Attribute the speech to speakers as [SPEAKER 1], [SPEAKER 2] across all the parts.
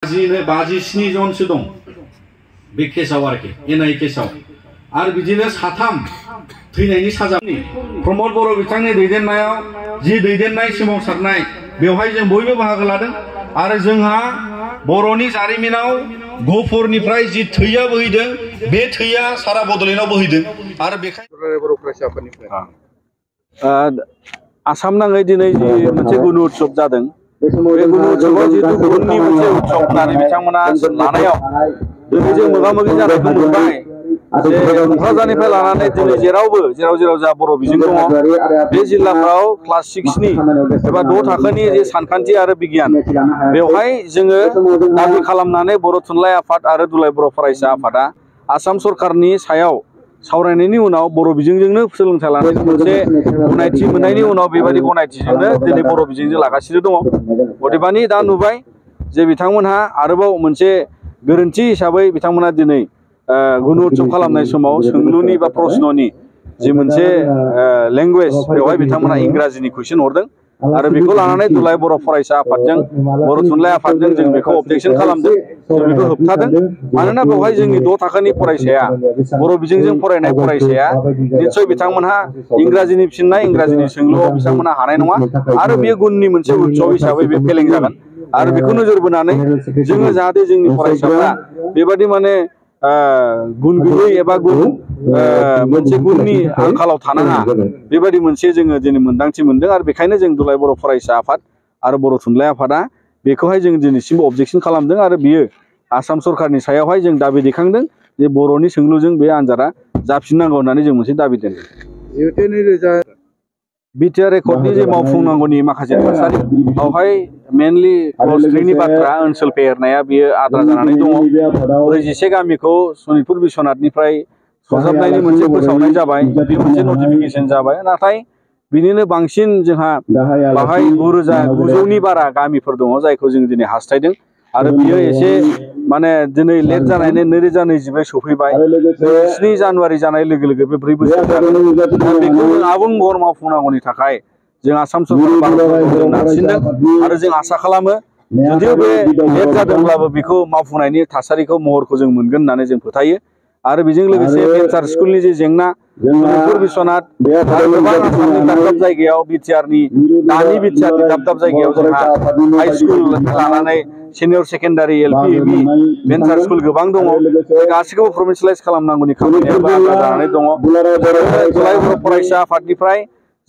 [SPEAKER 1] बाजिस्नि जनसो दं बे केसाव आरोखि एनआइ केसाव आरो बिदिनो साथाम थैनायनि साजा प्रमद बर' बिथांनि दैदेननायाव जि दैदेननाय सोमावसारनाय बेवहाय जों बयबो बाहागो लादों आरो जोंहा बर'नि जारिमिनाव गफुरनिफ्राय जि थैया बोहैदों बे थैया सारा बड'लेण्डआव बोहैदों आरो बेखायनो
[SPEAKER 2] आसाम नाङै दिनै जि मोनसे गुनु उत्सव जादों बे गुनु उत्सवआव जिहेतु गुबुननि मोनसे उत्सव होननानै बिथांमोना लानायाव दिनै जों मोगा मोगि जानायखौ मोनबाय जे क'क्राझारनिफ्राय लानानै दिनै जेरावबो जेराव जा बर' बिजों दङ बे जिल्लाफ्राव क्लास 6 नि एबा 6 थाखोनि जे सानखान्थि आरो बिगियान बेवहाय जोङो दाबि खालामनानै बर' थुनलाइ आफाद आरो दुलाराय बर' फरायसा आफादा आसाम सरकारनि सायाव सावरायनायनि उनाव बर' बिजोंजोंनो सोलोंथाइ लानायनि मोनसे गनायथि मोननायनि उनाव बेबायदि गनायथिजोंनो दिनै बर' बिजोंजों लागासिनो दङ अदेबानि दा नुबाय जे बिथांमोनहा आरोबाव मोनसे गोरोन्थि हिसाबै बिथांमोना दिनै गुनु उत्सव खालामनाय समाव सोंलुनि बा प्रश्ननि जि मोनसे लेंगुवेज बेवहाय बिथांमोना इंराजिनि कुइसन हरदों आरो बेखौ लानानै दुलाराय बर' फरायसा आफादजों बर' थुनलाइ आफादजों जों बेखौ अबजेक्सन खालामदों जों बेखौ होबथादों मानोना बेवहाय जोंनि 6 थाखोनि फरायसाया बर' बिजोंजों फरायनाय फरायसाया निश्चय बिथांमोनहा इंराजिनि फिननाय इंराजिनि सोंलुआव बिथांमोनहा हानाय नङा आरो बेयो गुननि मोनसे उत्सव हिसाबै बे फेलें जागोन आरो बेखौ नोजोर बोनानै जोङो जाहाथे जोंनि फरायसाफ्रा बेबादि माने गुन गैयै एबा गुन मोनसे गुननि आंखालाव थानाङा बेबायदि मोनसे जोङो दिनै मोन्दांथि मोनदों आरो बेखायनो जों दुलाराय बर' फरायसा आफाद आरो बर' थुनलाइ आफादा बेखौहाय जों दिनैसिमबो अबजेक्सन खालामदों आरो बियो आसाम सरकारनि सायावहाय जों दाबि दैखांदों जे बर'नि सोंलुजों बे आनजादा जाफिननांगौ होननानै जों मोनसे दाबि दोनदों बिटिआर रेकर्डनि जे मावफुंनांगौनि माखासे थासारि बेवहाय मेनलि क्लज 3 नि बाथ्रा ओनसोल फेहेरनाया बियो आद्रा जानानै दङ 46 गामिखौ सनितपुर बिश्वनाथनिफ्राय सरजाबनायनि मोनसे फोसावनाय जाबाय बे मोनसे नटिफिकेसन जाबाय नाथाय बिनिनो बांसिन जोंहा बाहाय 9,900 नि बारा गामिफोर दङ जायखौ जों दिनै हास्थायदों आरो बियो एसे माने दिनै लेट जानायनि 2024 सफैबाय 7 जानुवारि जानाय लोगो लोगो बे 4 बोसोर जागोन बेखौ जों आबुं महर मावफुंनांगौनि थाखाय जों आसाम सरकारखौ नारसिनदों आरो जों आसा खालामो जुदिও बे लेट जादोंब्लाबो बेखौ मावफुंनायनि थासारिखौ महरखौ जों मोनगोन होननानै जों फोथायो आरो बेजों लोगोसे भेन्सार स्कुलनि जे जेंना सनितपुर बिश्वनाथ आरो गोबां आसामनि दाब जायगायाव बिटिआरनि दानि बिटिआरनि दाब जायगायाव जोंहा हाई स्कुल लानानै senior secondary LP ME venture school गोबां दङ गासैखौबो प्रभिन्सियेलाइज खालामनांगौनि खामानियाबो आद्रा जानानै दङ दुलाराय बर' फरायसा आफादनिफ्राय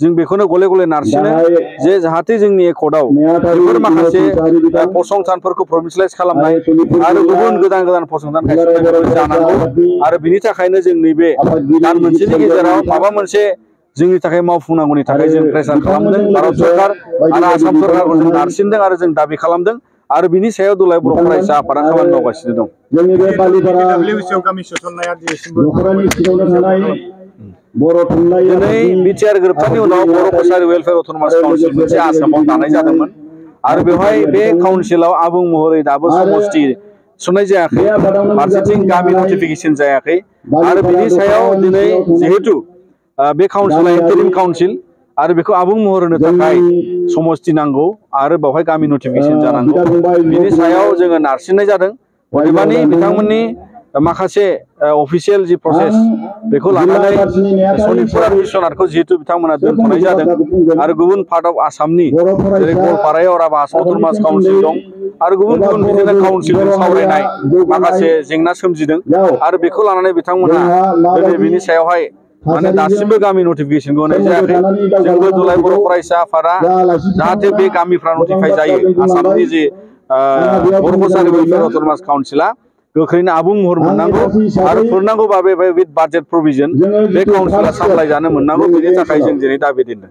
[SPEAKER 2] जों बेखौनो गले गले नारसिनो जे जाहाथे जोंनि एकर्डआव बेफोर माखासे फसंथानफोरखौ प्रभिन्सियेलाइज खालामनाय आरो गुबुन गोदान फसंथान गायसननाय जानांगौ आरो बिनि थाखायनो जों नैबे दान मोनसेनि गेजेराव माबा मोनसे जोंनि थाखाय मावफुंनांगौनि थाखाय जों प्रेसार खालामदों भारत सरकार आरो आसाम सरकारखौ जों नारसिनदों आरो जों दाबि खालामदों आरो बिनि सायाव दुलाराय बर' फरायसा आफादा खामानि मावगासिनो दं जोंनि बे बालिपारा गामि सोसननाया दिनै बिटिआर गोरोबथानि उनाव बर' कसारि वेलफेयार अट'नमास काउन्सिल मोनसे आसामाव दानाय जादोंमोन आरो बेवहाय बे काउन्सिलाव आबुं महरै दाबो समस्ति थिसननाय जायाखै फारसेथिं गामि नटिफिकेसन जायाखै आरो बिनि सायाव दिनै जिहेतु बे काउन्सिला इन्टारिम काउन्सिल आरो बेखौ आबुं महर होनो थाखाय समस्ति नांगौ आरो बेवहाय गामि नटिफिकेसन जानांगौ बिनि सायाव जोङो नारसिननाय जादों अदेबानि बिथांमोननि माखासे अफिसियेल जि प्रसेस बेखौ लानानै सनितपुर आरो बिश्वनाथखौ जिहेतु बिथांमोना दोनथ'नाय जादों आरो गुबुन पार्ट अफ आसामनि जेरै गवालपारायाव राभा आसाम अट'नमास काउन्सिल दं आरो गुबुन बिदिनो काउन्सिलजों सावरायनाय माखासे जेंना सोमजिदों आरो बेखौ लानानै बिथांमोनहा दिनै बिनि सायावहाय माने दासिमबो गामि नटिफिकेसनखौ होनाय जायाखै जोंबो दुलाराय बर' फरायसा आफादा जाहाथे बे गामिफ्रा नटिफाइ जायो आसामनि जि बर' कसारि वेलफेयार अट'नमास काउन्सिला गोख्रैनो आबुं महर मोननांगौ आरो फोरनांगौबा बे विथ बाजेट प्रभिजन बे काउन्सिला सामलायजानो मोननांगौ बेनि थाखाय जों दिनै दाबि दोनदों